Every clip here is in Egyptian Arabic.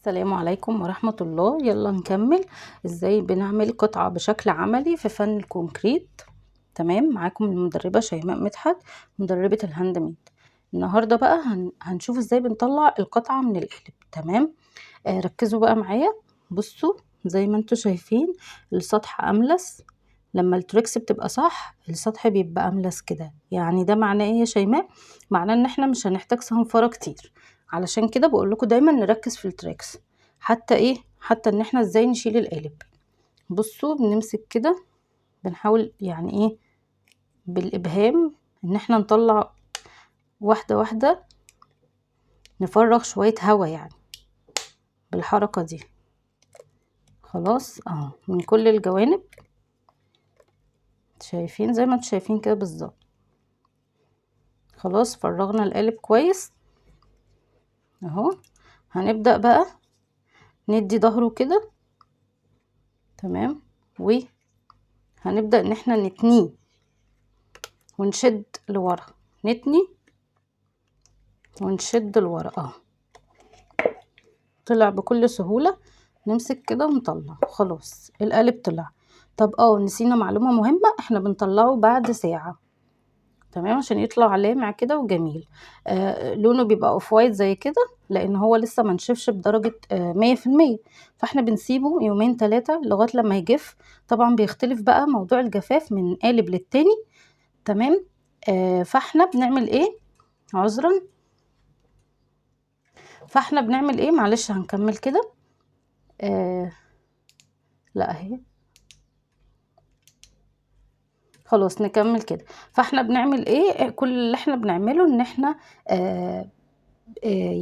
السلام عليكم ورحمة الله. يلا نكمل ازاي بنعمل قطعة بشكل عملي في فن ال concrete. تمام، معاكم المدربة شيماء مدحت، مدربة ال handmade. النهاردة بقى هنشوف ازاي بنطلع القطعة من القالب. تمام، ركزوا بقى معايا. بصوا زي ما انتوا شايفين السطح املس، لما ال tricks بتبقى صح السطح بيبقى املس كده. يعني ده معناه ايه يا شيماء؟ معناه ان احنا مش هنحتاج صنفرة كتير. علشان كده بقول لكم دايما نركز في ال tricks، حتى ايه، حتى ان احنا ازاي نشيل القالب. بصوا بنمسك كده، بنحاول يعني ايه بالابهام ان احنا نطلع واحدة واحدة، نفرغ شوية هوا يعني بالحركة دي. خلاص اهو من كل الجوانب، شايفين زي ما انتوا شايفين كده بالظبط. خلاص فرغنا القالب كويس اهو. هنبدأ بقى ندي ظهره كده، تمام، وهنبدأ ان احنا نتنيه ونشد لورا، نتني ونشد لورا اهو. طلع بكل سهولة، نمسك كده ونطلع. خلاص القالب طلع. طب نسينا معلومة مهمة، احنا بنطلعه بعد ساعة، تمام، عشان يطلع لامع كده وجميل. لونه بيبقى off white زي كده لان هو لسه ما نشفش بدرجة مية في المية، فاحنا بنسيبه يومين تلاتة لغاية لما يجف. طبعا بيختلف بقى موضوع الجفاف من قالب للتاني، تمام. فاحنا بنعمل ايه، عذرا، فاحنا بنعمل ايه، معلش هنكمل كده. لا اهي خلاص نكمل كده. فاحنا بنعمل ايه، كل اللي احنا بنعمله ان احنا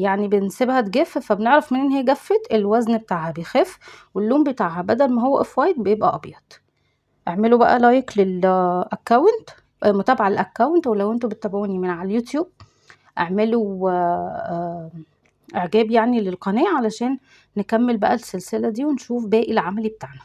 يعني بنسيبها تجف، فبنعرف منين هي جفت، الوزن بتاعها بيخف واللون بتاعها بدل ما هو off white بيبقى ابيض. اعملوا بقى like لل account، متابعة لل account، ولو انتوا بتتابعوني من على اليوتيوب اعملوا اعجاب للقناة علشان نكمل بقى السلسلة دي ونشوف باقي العملي بتاعنا.